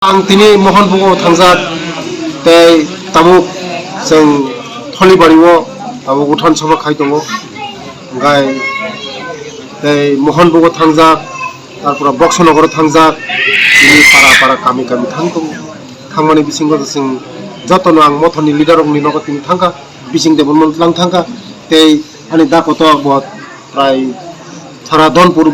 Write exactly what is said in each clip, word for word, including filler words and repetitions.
Ang tini Mohonbugo thangjak, tei tabuk chwng Tholibari o tabuk Uthan Sabha khai tongo, hwnkhe tei Mohonbugo thangjak, tarpore Boksonogoro thangjak, tini para para kami kami thang tongo. Thangmani bisingo chwng jotono ang mothani leader rokni nogo tini thangkha, bising tei bono lang thangkha, tei ani da kotor bo prai sara Dhonpur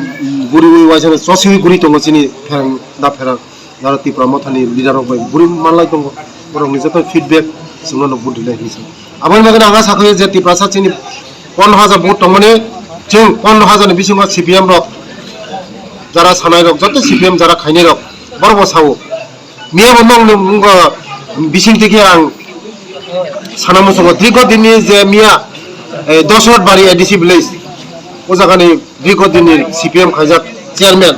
guriwi waisano chosiwi guri tongo chini pherang da pherang. Jara Tipra Mothani leader rok bai buri manlai tongo, borokni joto feedback chwngno no vote rinai hinwi sa. Aboni bagwi ang asa khaio je Tiprasa chini pondro hajar vote tongmani, chwng pondro hajar ni bisingo C P M rok, jara sanai rok, joto C P M jara khainai rok, borok bo sao. Miya bo nong nung nunggo bising tiki ang sana muchungo dirgo dinni je miya, eh, Dosrot Bari A D C village, o jagani dirgo dinni C P M khaijak chairman.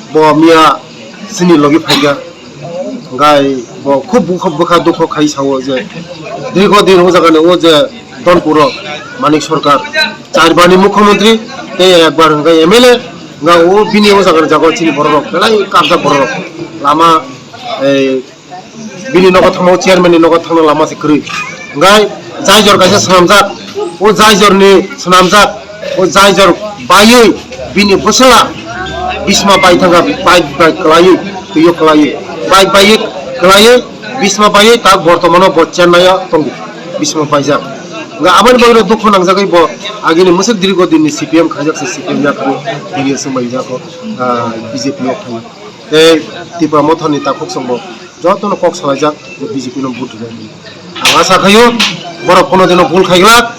Bo miya chini logi phaikha, hwnkhe bo khub bukha, bukha dukho khai sao je dirgo din o jagani o je Dhonpuro Manik Sarkar, charbani mukhyamantri tei ekbar hwnkhe M L A, hwnkhe o bini o jagani jaga chini borok rok belai kabjak borok rok lama, ei, bini nogo thangma o chairman ni nogo thangna lama se kwrwi. Hwnkhe jaijor kaisa swnamjak, o jaijor ni swnamjak, o jaijor baiwi bini bwsla bisma bai thangkha, bai bai kwlaiwi, twiyo kwlaiwi, bai baiwi kwlaiwi bisma baiwi tak bortomano bo Chennai o tongo, bisma baijak. Hwnkhe aboni bagwi dukhu nangjagwi bo agini mwswk dirgo dinni C P M khaijak se C P M yakarwi tini swng baijak o, ah, B J P o thangwi. Tei Tipra Mothani takhuk chwngbo jotono kok salaijak je B J P no vote rwna hinwi. Ang asa khaio borok kono dino bul khaiglak,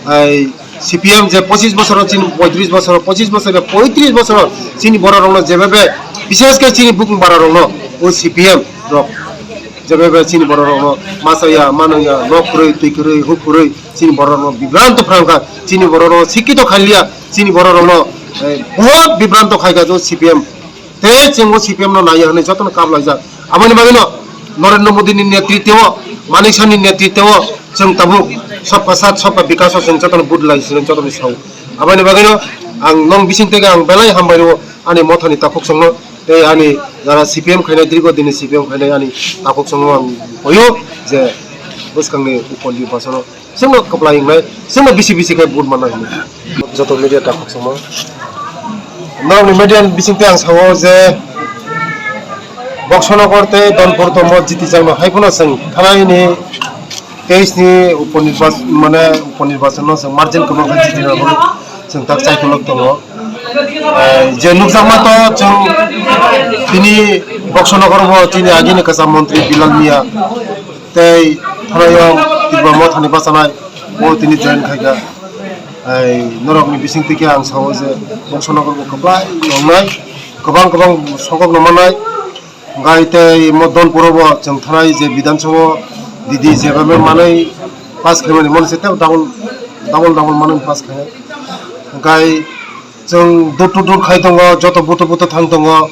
ai C P M je pochis bosor chini poitris bosor, pochis bosor poitris bosor chini borok rokno jebebe, bishesh khe chini bukung bara rokno o C P M rok jebebe chini borok rokno masa ya, mano ya, nok kwrwi, twi kwrwi, huk kwrwi chini borok rokno bibranto phrang kha, chini borok rokno sikito khailiya, chini borok rokno, eh, bahut bibranto khai kha o C P M. Tei chwng o C P M no naiya hwnwi jotono kap laijak. Aboni bagwino Narendra Modi ni netritwo, Manik Saha ni netritwo chwng tabuk Sabka Sath, Sabka Vikas o chwng jotono vote lai sino jotono sao. Aboni bagwino ang nong bising tege ang belai hambai rwo ani mothani takhuk chwngno tei ani jara C P M khainai dirgo dini C P M khainai ani takhuk chwngno ang hoyo je bwskangni upor nirbachono Chwngno kwplai wngnai, chwngno bisi bisi khe vote manna hwnwi. Joto media takhuk chwngno. Norokni media ni bisingtwi ang sao je Boksonogor tei Dhonpur tomo jitijakno hai phano chwng thanai ni teis ni uponirbac-, mane uponirbachono chwng margin kwbang khe jitina bagwi chwng tak chaikolok tongo. Eh, je nukjakma to chwng tini Boksonogor bo chini agini kwcham montri Bilal Miya tei Thanaiyong Tipra Mothani bachanai bo tini join khaikha. Ai, norokni bisingtwi khe ang sao je Boksonogor bo kwplai wngnai, kwbang kwbang songkokno mannai. Hwnkhe tei mo Dhonpuro bo chwng thanai je Bidhan Sabha didi jebebe manwi pass khaimani, moni se tei double, double, double manwi pass khainai. Hwnkhe chwng door to door khai tongo, joto buto buto thang tongo,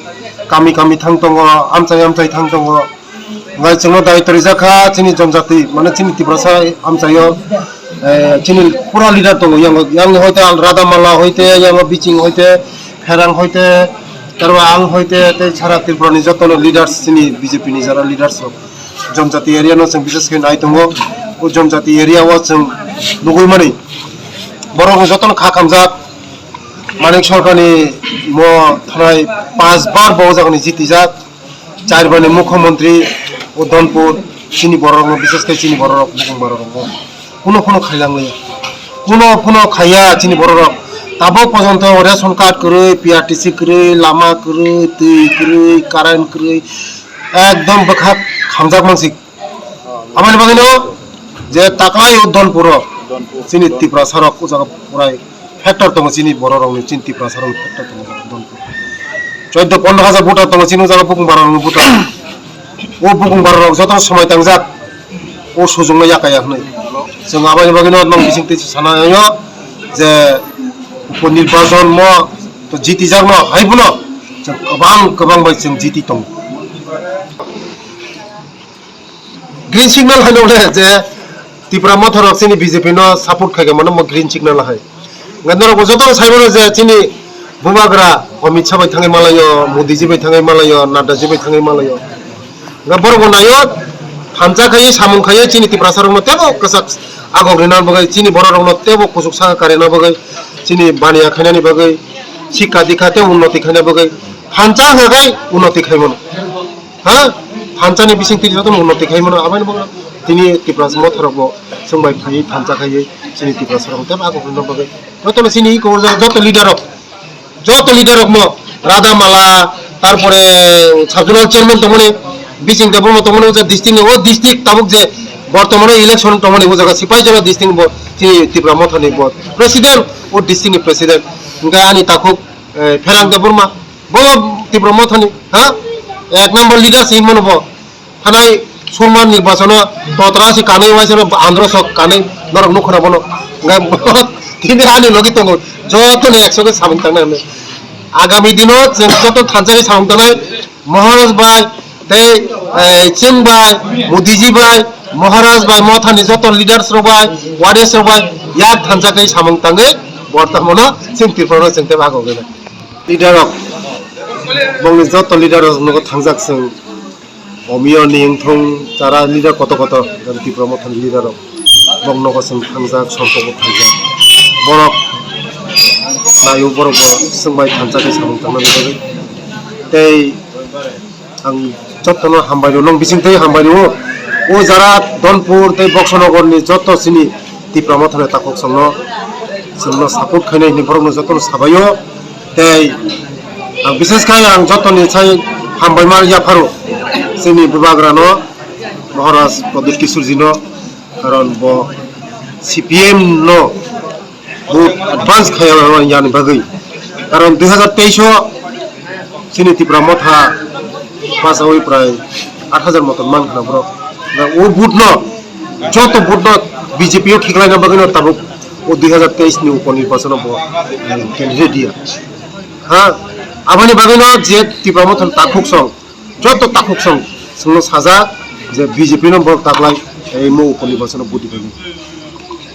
kami kami thang tongo, amchai amchai thang tongo. Hwnkhe chwngno daityo rijak kha chini jonjati, mane chini Tiprasa amchaio, eh, chini pura leader tongo, yang, yang hoite Al Radha Mala hoite, yang Biching hoite, Pherang hoite, tarwa Al hoite, tei sara Tripura ni jotono leaders chini B J P ni jara leaders rok. Jonjati area no chwng bises khe nai tongo. O jonjati area o chwng nugui mani borok jotono kha kamjak. Manik Sarkar ni mo thanai pas bar bo o jaga ni jitijak. Char bar ni mukhyamantri o Dhonpur chini borok rok no bises khe chini borok rok bukung borok rok no. Kuno kuno khailang liya. Kuno kuno khaiya chini borok rok. Tabok porjonto ration card kwrwi, P R T C kwrwi, lama kwrwi, twi kwrwi, current kwrwi. Ekdom bwkha khamjak mansik. Aboni bagwino je taklai o Dhonpuro chini Tiprasa rok o jaga purai factor tongo, chini borok rokni chini Tiprasa rokni factor tongo Dhonpur. Chauddho pondro hajar voter tongo chini o jaga bukung bara rokni voter. O bukung bara rok joto somai tangjak o sujungno yakaya hwnwi. Chwng aboni bagwino nong bisingtwi sana yo je upo nirbachon mo to jitijakno hai phano chwng kwbang kwbang bai chwng jiti tongo. Green signal haino le je Tipra Motha rok chini B J P no support khai mano mo green signal hai. Ngan norok bo joto sai mano je chini bubagra Amit Shah bai thangwi malayo, Modi ji bai thangwi malayo, Nadda ji bai thangwi malayo. Hwnkhe borok bo naio, thansa khaiwi samung khaiwi chini Tiprasa rokno teibo kwchak agok rina bagwi, chini borok rokno teibo kuchuk saka karina bagwi, chini baniya khainani bagwi, sikha dikha tei unnoti khaina bagwi, thansa hwnkhe unnoti khaimano. Ha? Thansa ni bising tini joto unnoti khaimano, aboni bagwi tini Tiprasa motha rok bo chwng bai phaiwi thansa khaiwi chini Tiprasa rokno teibo agok rina bagwi. Jotono chini iko joto leader rok joto leader rok mo Radha Mala, tarpore sub zonal chairman tongmani, bising tebo mo tongmani, o district ni, o district tabuk je bortomano election tongmani, o jaga Sipaijala district ni bo, chini Tipra Motha ni bo president, o district ni president, hwnkhe ani takhuk, eh, Pherang Debbarma, bo Tipra Motha ni, ha, ek number leader se hinmano bo. Thanai surma nirbachono totra se kanwi waisano andro sok kanwi norok nukho na bono. Hwnkhe tini ani logi tongo, joto ni ekso khe samung tangnai hwnwi. Agami dino chwng joto thansa khe samung tangnai, Maharaj bai tei, eh, chwng bai, Modiji bai, Maharaj bai, mothani joto leaders rok bai, warriors rok bai yak thansa khe samung tangwi bortomano chwng Tripura no chwng tei bago gana. Leader rok, bongni joto leader rok nogo thangjak chwng. Omio ni wngthung chara leader koto koto, jani Tipra Mothani leader rok. Bok nogo chwng thangjak, sompok bo thangjak. Borok naio, borok bo chwng bai thansa khe samung tangna bagwi. Tei ang jotono hambai rw, nong bising tei hambai rw. O jara Donpur tei Boksonogor ni joto chini Tipra Mothani takhuk songno, chwngno support khainai hwnwi borokno jotono sabaio. Tei ang bises khai ang jotoni sai hambaima yapharo chini bubagrano, Maharaj Pradyut Kishorjino, karon bo C P M no vote advance khaya yani bagwi. Karon dui hazar teis o chini Tipra Motha pass awi prai aat hazar moton man khna borok. Na o vote no, joto vote no B J P o khiklaina bagwi no tabuk o dui hazar teis ni upo nirbachono bo, eh, candidate ya. Ha, aboni bagwi no je Tipra Mothani takhuk song, joto takhuk song, chwngno sajak je B J P no borok taklai, eh, mo upo nirbachono vote rwdi.